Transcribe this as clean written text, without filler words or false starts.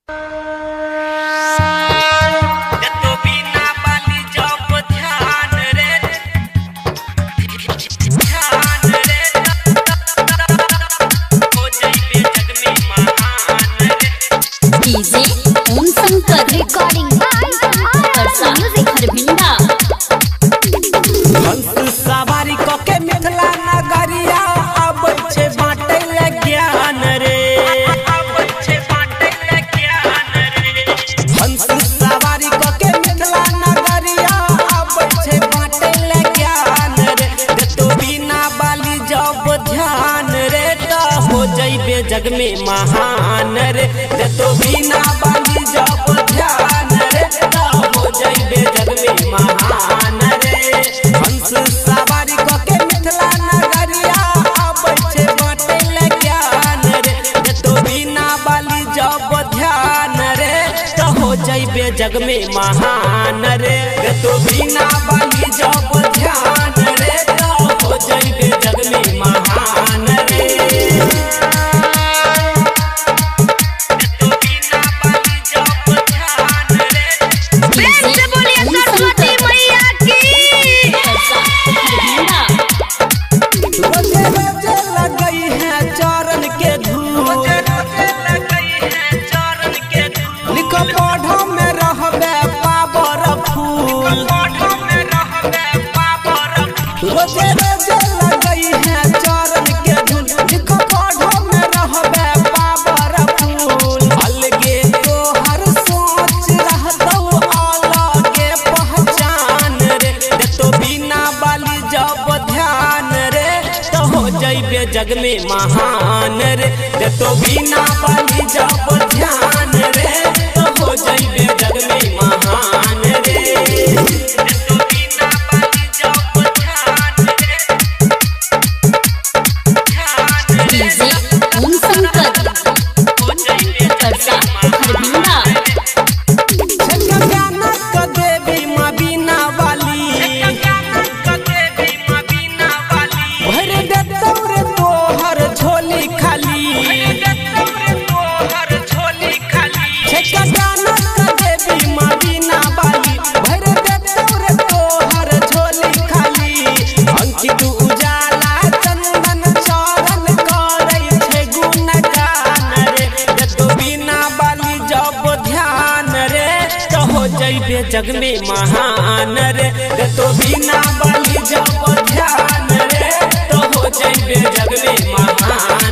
DJ Om Shankar recording by Parsa music Harbhinda. हंस सवारी क के मिथिला नगरिया आबै छै बाँटै ले ज्ञान रे, आबै छै बाँटै ले ज्ञान रे। हंस सवारी क के मिथिला नगरिया आबै छै बाँटै ले ज्ञान रे। देतो बिना बाली जब ध्यान रे त हो जइबे जग में महान रे। देतो बिना बाली जब ध्यान रे त हो जइबे जग में महान रे। हंस सवारी क के मिथिला नगरिया आबै छै बाँटै ले ज्ञान रे। देतो बिना बाली जब ध्यान रे त हो जइबे जग में महान रे। देतो बिना बाली जब ध्यान रे त हो जइबे जग में महान रे। देतो बिना बाली जब ध्यान रे। प्रेम से बोलिए सरस्वती मैया की। परसा हरभिंडा। रोजे रोजे लगई है चरण के धूल, लिख पढ़ में रहबे पावर फूल। रोजे रोजे लगई है चरण के धूल, लिख पढ़ में रहबे पावर फूल। अलगे तोहर सोच रहतौ अलगे पहचान रे। देतो बिना बाली जब ध्यान रे त हो जइबे जग में महान रे। देतो बिना बाली जब ध्यान रे त हो जइबे जग में महान रे। देतो बिना बाली जब ध्यान रे, ध्यान रे, डीजे ओम शंकर हो जइबे जग परसा में हरभिंडा। ज्ञानक देवी माँ बीना वाली, भर देतौ रे तोहर झोली खाली। ज्ञानक देवी माँ बीना वाली, भर देतौ रे तोहर झोली खाली। अंकित उजाला चंदन चरण करै छै गुणगान रे। देतो बिना बाली जब ध्यान रे त हो जइबे जग में महान रे। देतो बिना बाली जब ध्यान रे त हो जइबे जग में महान।